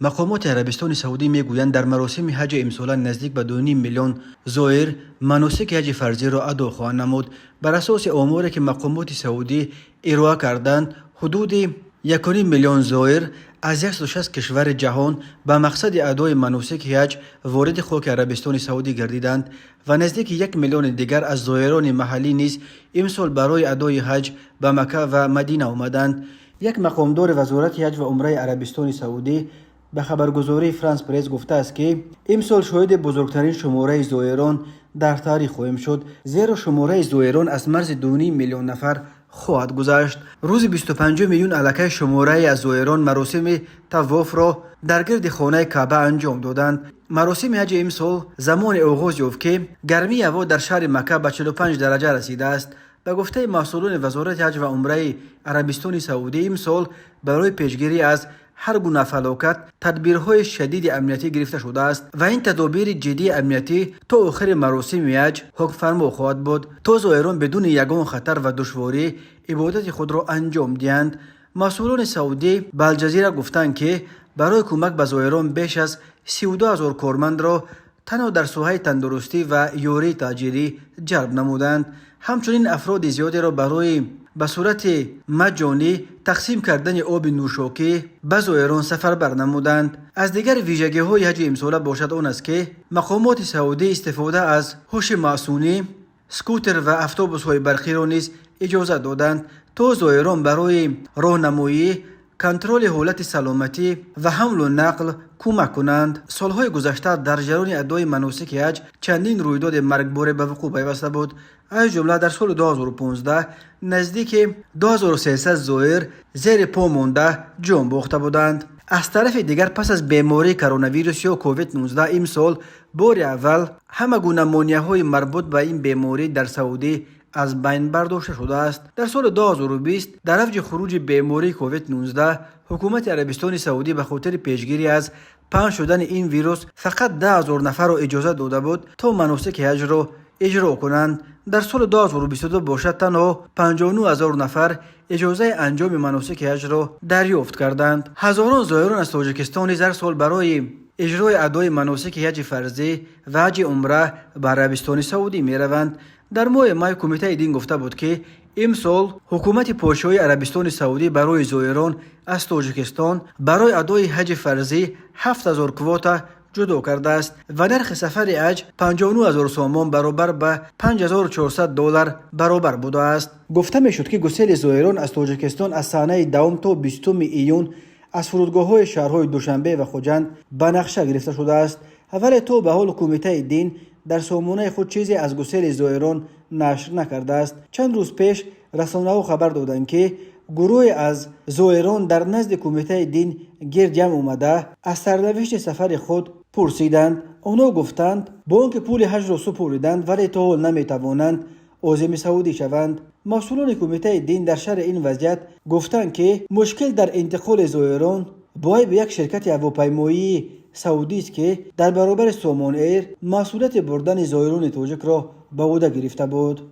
Мақомоти Арабистони Саудӣ мегӯянд, дар маросими ҳаҷи имсола наздик ба 2,5 миллион зоир маносики ҳаҷи фарзиро адо хоҳанд намуд. Бар асоси оморе, ки мақомоти саудӣ ироа карданд, ҳудуди 1,5 миллион зоир аз 160 кишвари ҷаҳон ба мақсади адои маносики ҳаҷ вориди хоки Арабистони Саудӣ гардиданд ва наздики 1 миллиони дигар аз зоирони маҳаллӣ низ имсол барои адои ҳаҷ ба Макка ва Мадина омаданд. Як мақомдори Вазорати ҳаҷ ва умраи Арабистони Саудӣ ба хабаргузории Франс Пресс гуфтааст, ки имсол шоҳиди бузургтарин шумораи зоирон дар таърих хоҳем шуд, зеро шумораи зоирон аз марзи 2,5 миллион нафар хоҳад гузашт. Рӯзи 25 июн аллакай шуморае аз зоирон маросими тавофро дар гирди хонаи Каъба анҷом доданд. Маросими ҳаҷи имсол замоне оғоз ёфт, ки гармии ҳаво дар шаҳри Макка ба 45 дараҷа расидааст. Ба гуфтаи масъулони Вазорати ҳаҷ ва умраи Арабистони Саудӣ, имсол барои пешгирӣ аз ҳар гуна фалокат тадбирҳои шадиди амниятӣ гирифта шудааст ва ин тадобири ҷиддии амниятӣ то охири маросими ҳаҷ ҳукмфармо хоҳад буд, то зоирон бидуни ягон хатар ва душворӣ ибодати худро анҷом диҳанд. Масъулони саудӣ ба Алҷазира гуфтанд, ки барои кӯмак ба зоирон беш аз 32 000 кормандро танҳо дар соҳаи тандурустӣ ва ёрии таъҷилӣ ҷалб намуданд. Ҳамчунин афроди зиёдеро барои ба сурати маҷҷонӣ тақсим кардани оби нӯшокӣ ба зоирон сафарбар намуданд. Аз дигар вижагиҳои ҳаҷи имсола бошад он аст, ки мақомоти саудӣ истифода аз ҳуши маснуӣ, скутер ва автобусҳои барқиро низ иҷозат доданд, то зоирон барои роҳнамоӣ, контроли ҳолати саломатӣ ва ҳамлу нақл кӯмак кунанд. Солҳои гузашта дар ҷараёни адои маносики ҳаҷ чандин рӯйдоди маргборе ба вуқӯъ пайваста буд. Аз ҷумла дар соли 2015 наздики 2300 зоир зери по монда ҷон бохта буданд. Аз тарафи дигар, пас аз бемории коронавирус ё COVID-19 имсол бори аввал ҳама гуна монеаҳои марбут ба ин беморӣ дар Саудӣ аз байн бардошта шудааст. Дар соли 2020 дар авҷи хуруҷи бемории COVID-19 ҳукумати Арабистони Саудӣ ба хотири пешгирӣ аз паҳн шудани ин вирус фақат 10 000 нафарро иҷозат дода буд, то маносики ҳаҷро иҷро кунанд. Дар соли 2022 бошад, танҳо 59 ҳазор нафар иҷозаи анҷоми маносики ҳаҷро дарёфт карданд. Ҳазорон зоирон аз Тоҷикистон низ ҳар сол барои иҷрои адои маносики ҳаҷи фарзӣ ва ҳаҷи умра ба Арабистони Саудӣ мераванд. Дар моҳи май Кумитаи дин гуфта буд, ки имсол ҳукумати подшоҳии Арабистони Саудӣ барои зоирон аз Тоҷикистон барои адои ҳаҷи фарзӣ 7000 квота ҷудо кардааст ва нархи сафари ҳаҷ 59 ҳазор сомон, баробар ба 5400 доллар баробар будааст. Гуфта мешуд, ки гусели зоирон аз Тоҷикистон аз санаи 10 то 20 июн аз фурудгоҳҳои шаҳрҳои Душанбе ва Хуҷанд ба нақша гирифта шудааст, вале то ба ҳол Кумитаи дин дар сомонаи худ чизе аз гусели зоирон нашр накардааст. Чанд рӯз пеш расонаҳо хабар доданд, ки гурӯҳе аз зоирон дар назди Кумитаи дин гирд ҷамъ омада, аз сарнавишти сафари худ пурсиданд. Онҳо гуфтанд, бо он ки пули ҳаҷро супориданд, вале то ҳол наметавонанд озими саудӣ шаванд. Масъулони Кумитаи дин дар шарҳи ин вазъият гуфтанд, ки мушкил дар интиқоли зоирон бо айби як ширкати ҳавопаймоии саудист, ки дар баробари Сомон Эйр масъулияти бурдани зоирони тоҷикро ба ӯҳда гирифта буд.